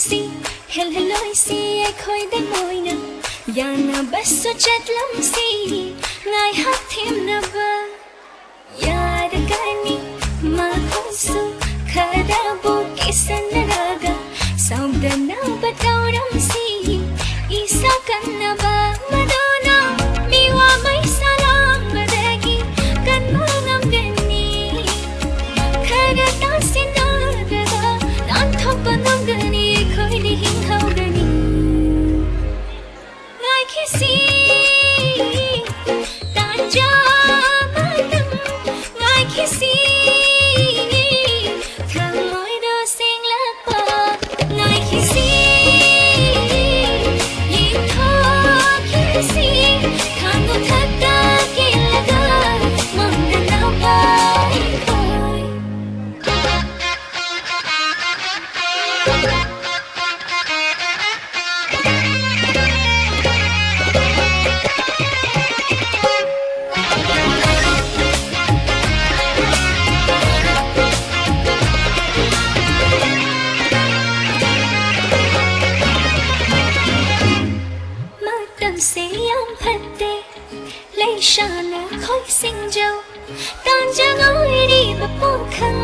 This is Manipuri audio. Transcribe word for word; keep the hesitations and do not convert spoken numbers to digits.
ꯁꯤ ꯍꯦꯜꯍꯜꯂꯣꯏꯁꯤ ꯑꯩꯈꯣꯏꯗ ꯃꯣꯏꯅ꯫ ꯌꯥꯅꯕꯁꯨ ꯆꯠꯂꯝꯁꯤ ꯉꯥꯏꯍꯥꯛ ꯊꯦꯝꯅꯕ꯫ ꯌꯥꯔꯒꯅꯤ ꯃꯈꯣꯏꯁꯨ ꯈꯔꯕꯨ ꯀꯤꯁꯟꯅꯔꯒ ꯁꯥꯎꯗꯅꯕ ꯇꯧꯔꯝꯁꯤ꯫ ꯏꯁꯥ ꯀꯟꯅꯕ ꯃꯗꯨꯅ ꯃꯤꯋꯥ ꯃꯩꯁꯥ ꯂꯥꯡꯕꯗꯒꯤ ꯀꯟꯕ ꯉꯝꯒꯅꯤ꯫ ꯈꯔ ꯇꯥꯁꯤꯟꯅꯔꯒ ꯅꯥꯟꯊꯣꯛꯄ ꯉꯝꯒꯅꯤ꯫ ꯑꯩꯈꯣꯏꯗꯤ ꯍꯤꯡꯍꯧꯒꯅꯤ꯫ ꯉꯥꯏꯈꯤꯁꯤ, ꯇꯥꯟꯖꯥ ꯑꯃꯇꯪ ꯉꯥꯏꯈꯤꯁꯤ꯫ ꯊꯃꯣꯏꯗꯣ ꯁꯦꯡꯂꯛꯄ ꯉꯥꯏꯈꯤꯁꯤ꯫ ꯌꯦꯡꯊꯣꯛꯈꯤꯁꯤ, ꯈꯥꯡꯕ ꯊꯛꯇ ꯀꯤꯜꯂꯒ ꯃꯪꯗꯅꯕ ꯑꯩꯈꯣꯏ꯫ ꯃꯇꯝꯁꯦ ꯌꯥꯝ ꯐꯠꯇꯦ, ꯂꯩꯁꯥꯅ ꯈꯣꯏ ꯁꯤꯡꯖꯧ꯫ ꯇꯥꯟꯖꯥ ꯉꯥꯏꯔꯤꯕ ꯄꯣꯠꯈꯛ